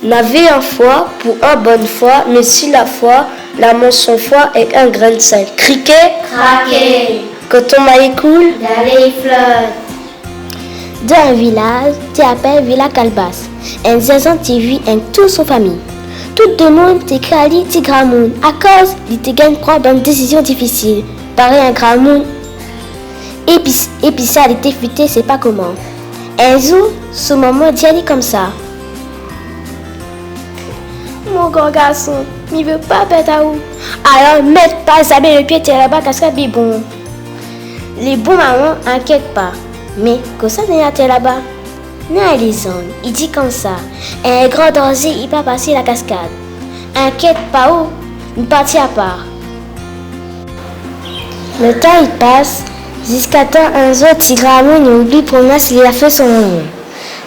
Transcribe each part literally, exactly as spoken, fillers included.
Navé in foi pou in bone foi, mé si la foi la manz son foi èk in grin d'sèl. Kriké, kraké. Koton mayi koul, galé i flot. Dan in vilaz té apèl Vila Kalbas, in zinzan té viv èk tout son fami. Tout demoun té kriyé ali Ti Gramoun akoz li té gingn pran bann désizion difisil, parèy in gramoun. Épi, épi sa, li té fité, sé pa koman. In zour, son momon di ali konmsa : « Mon gran garson, mi vé pa pèrd aou. Alor, mèt pa zamé lo pié tèr laba, kaskad Bibon. » « Lé bon, momon, inkièt pa. Mé kosa néna tèr laba ? » « Néna lézann i di konmsa, in gran danzé i pa pasé la kaskad. Inkièt pa ou, mi parti apar. » Lo tan i pas, ziskatan in zour Ti Gramoun i oubli promes li la fé son momon.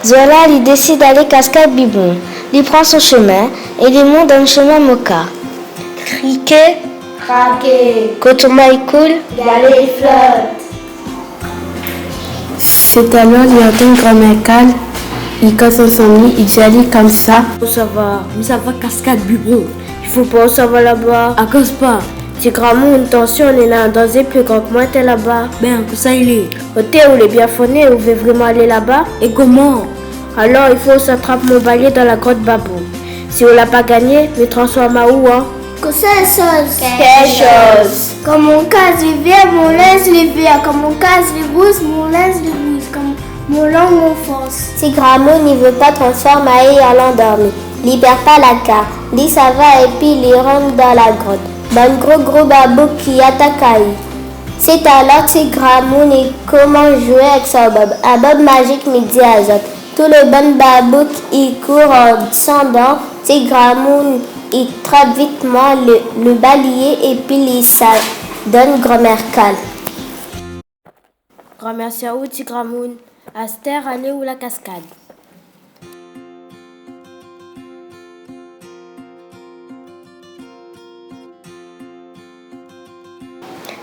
Zour-la, li désid alé kaskad Bibon. Li pran son shomin é li mont dan shomin moka. Kriké, kraké. Koton mayi koul, galé i flot. Sé alor li antann Granmèr Kal, i kas son ni, i di ali konmsa : « Ousa i sava ? » « Mi sava kaskad Bibon. » « I fo pa ou sava laba. » « Akoz pa ? » « Ti Gramoun, tansion, néna in danzé pli gran ke moin tèr laba. » « Bin, kosa i lé ? » « Oté, ou lé bien foné, ou vé vréman alé laba ? » « É koman ? » « Alor, i fo ou sa trap mon balié dan la grot Babou. Si ou la pa gingné, mi transform aou an... » « Kosa in shoz ? » « Kèl shoz ? » « Kan mon kaz lé vèr, mon linz lé vèr. Kan mon kaz lé rouz, mon linz lé rouz. Kan mon lang, mon fors. » Ti Gramoun i vé pa transform ali an landormi. Li pèrd pa la kar. Li sava épi li rant dan la grot. Bann gro gro babouk i atak ali. Sé alor Ti Gramoun i komans zoué èk son bob. In bob mazik, mi di azot. Tout lo bann babouk i kour an désandan. Ti Gramoun i trap vitman lo, lo balié épi li sa donn Granmèr Kal. « Gran mèrsi aou, Ti Gramoun. Astèr, alé ou la kaskad. »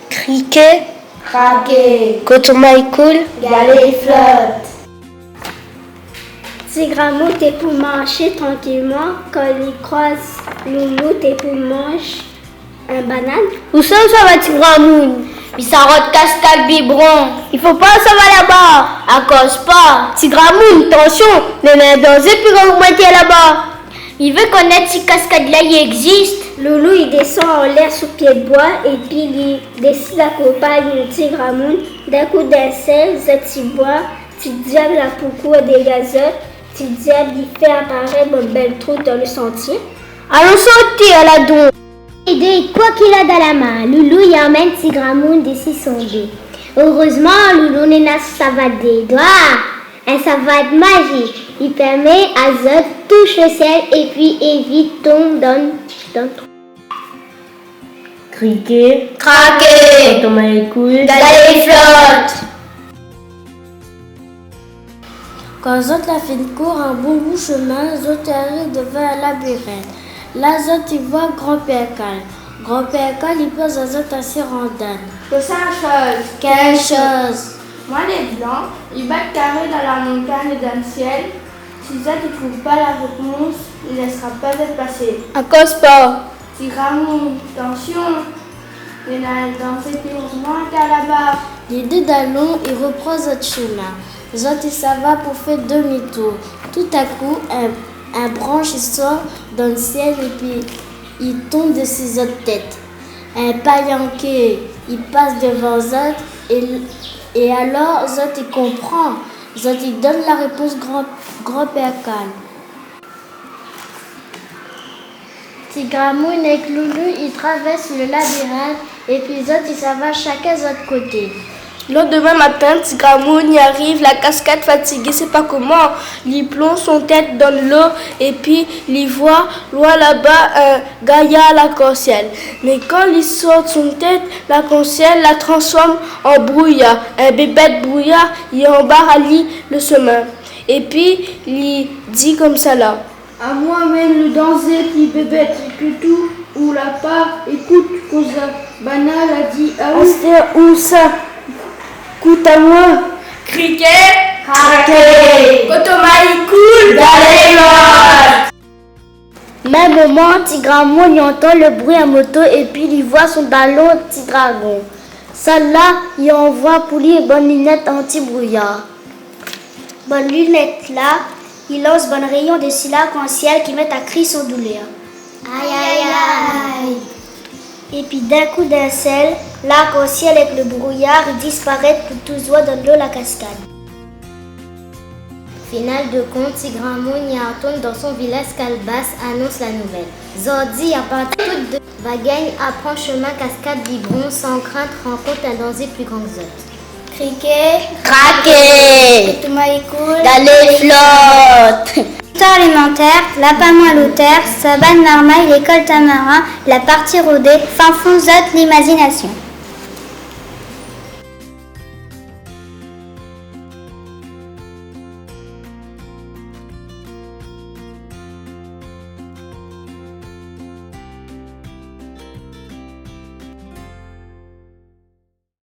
Kriké, kraké. Koton mayi koul, galé i flot. Ti Gramoun té pou marshé trankilman kan li kroiz Loulou té pou manz in banann. « Ousa ou sava, Ti Gramoun ? » « Mi sa rod kaskad Bibon. » « I fo pa ou sava laba. » « Akoz pa ? » « Ti Gramoun, tansion, néna in danzé pli gran ke moin tèr laba. » « Mi vé konèt si kaskad-la i égzis. » Loulou i désann anlèr sou pié d'boi épi li désid akonpagn Ti Gramoun. D'in kou d'in sèl, zot i voi ti diab la pou kour dèrièr zot. Ti diab i fé aparèt bann bèl trou dan lo santié. « Alon soté, ala don. » É dé koi ki la dan la min, Loulou i amenn Ti Gramoun dési son do. Erèzman, Loulou néna savat dé doi, in savat mazik. I pèrmé azot toush lo sèl épi évit tonm dan, dan trou. Kriké, kraké. Koton mayi koul, galé i flot. Kan zot la fine kour in bon bout shomin, zot i ariv dovan in labirint. La, zot i voi Granpèr Kal. Granpèr Kal i poz azot in sirandane. « Kosa in shoz ? » « Kèl shoz ? » « Moin lé blan, i bat karé dan la montagn é dan lo sièl. Si zot i trouv pa la répons, i lésra pa zot pasé. » « Akoz pa ? » « Ti Gramoun, tansion, néna in danzé pli gran ke moin tèr laba. » Lé dé dalon i ropran zot shomin. Zot i sava pou fé demi-tour. Touta'kou, in, in bransh i sort dan lo sièl épi i tonm dési zot tèt. In payanké i pas dovan zot é, é alor zot i konpran. Zot i donn la répons Gran, Granpèr Kal. Ti Gramoun èk Loulou i travèrs lo labirint épi zot i sava shakinn zot koté. Landemin matin, Ti Gramoun i ariv la kaskad fatigé, sé pa koman. Li plonz son tèt dan lo lo épi li voi loin laba in gayar larkansièl. Mé kan li sort son tèt, larkansièl la transform an brouyar. In bébèt brouyar i anbar ali lo shomin. Épi li di konmsa la : « Amoin mèm lo danzé, ti bébèt, ékout ou la pa ékout. Kosa banna la di aou ? Astèr ou sa kout amoin. » Kriké, kraké. Koton mayi koul, galé i flot. Mèm moman, Ti Gramoun i antann lo bri in moto épi li voi son dalon Ti Dragon. Sat-la i anvoi pou li bann linèt anti-brouyar. Bann linèt-la i lans bann réyon dési lark-an-sièl ki mèt a kri son doulèr. Ay, ay, ay. Épi d'in kou d'in sèl, lark-an-sièl èk lo brouyar i disparèt pou touzour dann lo la kaskad. Final de kont, Ti Gramoun i artourn dann son vilaz Kalbas anons la nouvèl. Zordi, apartir tout de va gingn aprann shomin kaskad Bibron san krint rankont in danzé pli gran ke zot. Kriké, kraké, tout ma ékoul, dalé flot. Zistoir élémantèr, Lapin Moin Lotèr, Savann Marmay, Lékol Tamarin, La Parti Rodé, Fin Fon Zot Limazinasion.